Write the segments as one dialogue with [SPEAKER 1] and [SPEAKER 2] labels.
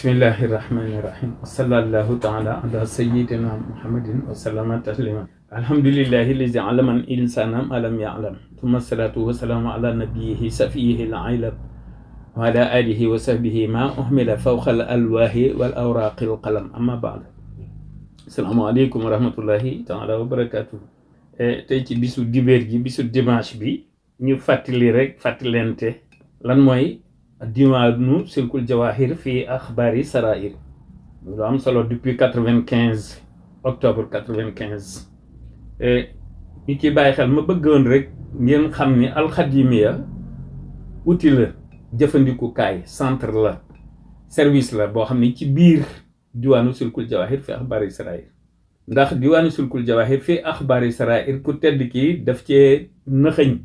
[SPEAKER 1] bismillahi rahmani rahim sallallahu taala ala sayyidina muhammadin wa sallama taslima alhamdulillahi lazi alaman insana alam ya'lam thumma salatu wa salamu ala nabiyyihi safiyihi al-alam wa ala alihi wa sahbihi ma uhmila fawqa al-alwahi wal awraqi al qalam amma ba'd. Assalamu aleykum wa rahmatullahi taala wa barakatuh. Tey ci bisu dibéer ji bisu dimanche bi ñu fàttalente lan mooy diwaanu silkul jawahir fii axbaari sarair lu am solo depuis 95 octobre 95 ñu ci bàyyi xel ma bëggoon rek ngeen xam ni alxadimiya outil la jëfandikukaay centre la service la boo xam ne ci biir diwaanu silkul jawahir fii axbaari sarair ndax diwaanu silkul jawahir fii axbaari sarair ku tedd kii daf cee nëxëñ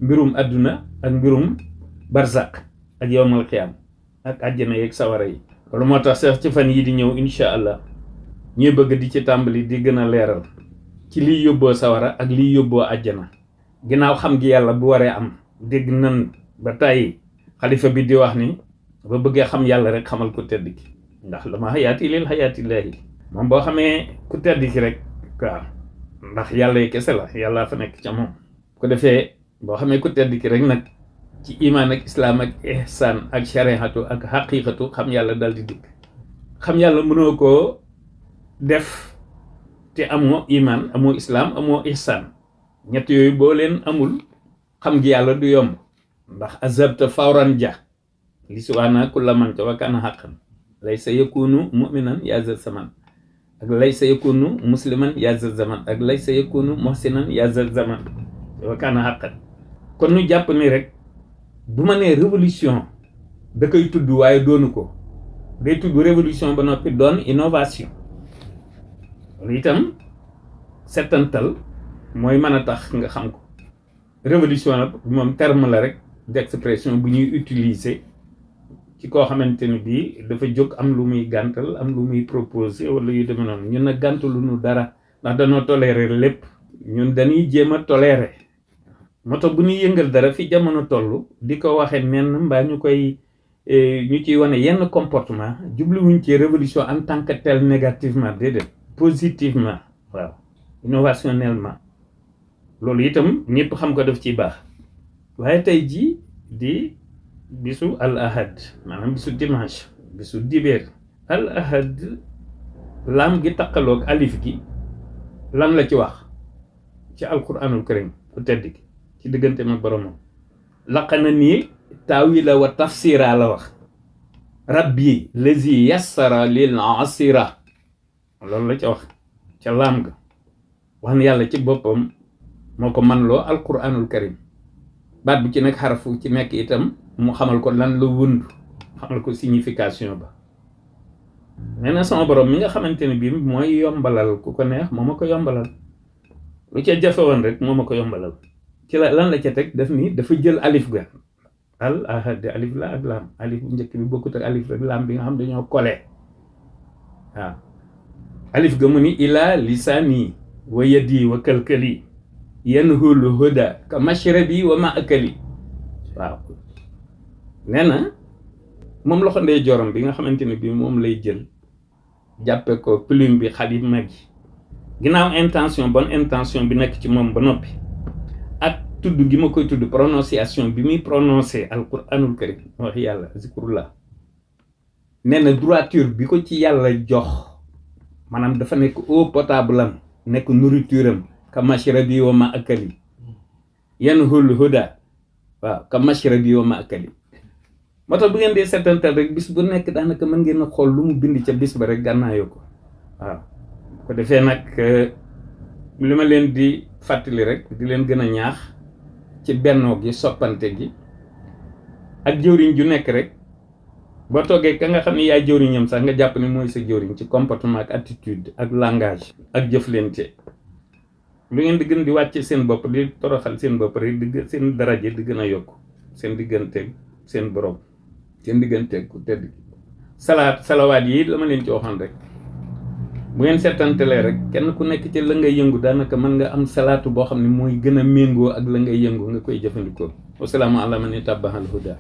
[SPEAKER 1] mbirum àdduna ak mbirum barzaq ak yowmal xiyaam ak àjjana yeeg sawara yi. loolu moo tax sax ci fan yi di ñëw incha allah ñuy bëgg di ci tàmbali di gën a leeral ci liy yóbboo sawara ak liy yóbboo àjjana ginnaaw xam gi yàlla bu waree am. dégg nan ba tàyyi xalifa bi di wax ni ba bëggee xam yàlla rek xamal ku tedd ki ndax la ma xayaati lil xayaatillaahi moom boo xamee ku tedd ki rek waaw ndax yàlla yi kese la yàlla fa nekk ca moom. ko defee boo xamee ku tedd ki rek nag ci imaan ak islaam ak ihsaan ak shariatu ak xaqiqatu xam yàlla dal di dikk. xam yàlla mënoo koo def te amoo imaan amoo islaam amoo ihsaan ñett yooyu boo leen amul xam gi yàlla du yomb ndax azabta fawran ja li suwaana kulla man ca wa kaana xaqan laysa yakunu muminan yaza zaman ak laysa yakunu musliman yaza zaman ak laysa yakunu muhsinan yaza zaman wa kaana xaqan. kon ñu jàpp ni rek bu ma nee révolution da koy tudd waaye doonu ko day tudd révolution ba noppi doon innovation loolu itam settantal mooy mën a tax nga xam ko. révolution la moom terme la rek d'expression bu ñuy utiliser ci koo xamante ni bii dafa jóg am lu muy gàntal am lu muy proposer wala yu demee noonu ñun nag gàntalu nu dara ndax dañoo tolérer lépp ñun dañuy jéem a tolérer. moo tax bu ñuy yëngal dara fi jamono toll di ko waxee nenn mbaa ñu koy ñu ciy wane yenn comportement jubluwuñ ci révolution en tant que tel négativement déedéet positivement waaw innovationnellement loolu itam ñëpp xam ko def ciy baax. waaye tey jii di bisu al ahad maanaam bisu dimanche bisu dibéer al ahad lam gi taqaloog alif gi lan la ci wax ci alquranul karim ku tedd gi ci diggante mag boromam. laqana nii taawila wa tafsira la wax rabbi lazi yassara lil asira loolu la ca wax ca laam ga wax ne yàlla ci boppam moo ko man loo alquranul karim baat bu ci nekk xarafu ci nekk itam mu xamal ko lan la wund xamal ko signification ba. nee na sama borom mi nga xamante ne bii mooy yombalal ku ko neex moo ma ko yombalal lu ca jafe woon rek moo ma ko yombalal. ci la lan la ca teg def ni dafa jël alif ga al ahad alif la ak laam alif bu njëkk bi bokkut ak alif rek laam bi nga xam dañoo kole waaw alif ga mu ni ila lisaani wa yadi wa kalkali yanhul huda ka mashrabi wa maakali. waaw nee na moom loxo ndey jorom bi nga xamante ne bi moom lay jël jàppe ko plume bi xalima gi ginnaaw intention bonne intention bi nekk ci moom ba noppi ak tudd gi ma koy tudd prononciation bi muy prononcé alquranul karim wax yàlla zikrullah nee na droiture bi ko ci yàlla jox maanaam dafa nekk eau potable am nekk nourriture am ka mashrabi wa maakali yanhul huda waaw ka mashrabi wa maakali. moo tax bu ngeen dee seetantal rek bis bu nekk daanaka mën ngeen a xool lu mu bind ca bis ba rek gànnaayoo ko waaw. ko defee nag li ma leen di fàttali rek di leen gën a ñaax ci bennoo gi soppante gi ak jëwriñ ju nekk rek boo toogee ka nga xam ne yaay jëwriñam sax nga jàpp ne mooy sa jëwriñ ci comportement ak attitude ak langage ak jëflante. lu ngeen di gën di wàcce seen bopp di toroxal seen bopp rek di seen daraje di gën a yokk seen digganteeg seen borom seen digganteeg ku tedd salawaat yi la ma leen ci waxoon rek bu ngeen seetantelee rek kenn ku nekk ci la ngay yëngu daanaka mën nga am salaatu boo xam ne mooy gën a méngoo ak la ngay yëngu nga koy jëfandikoo. wasalaamu ala man ittabaal huda.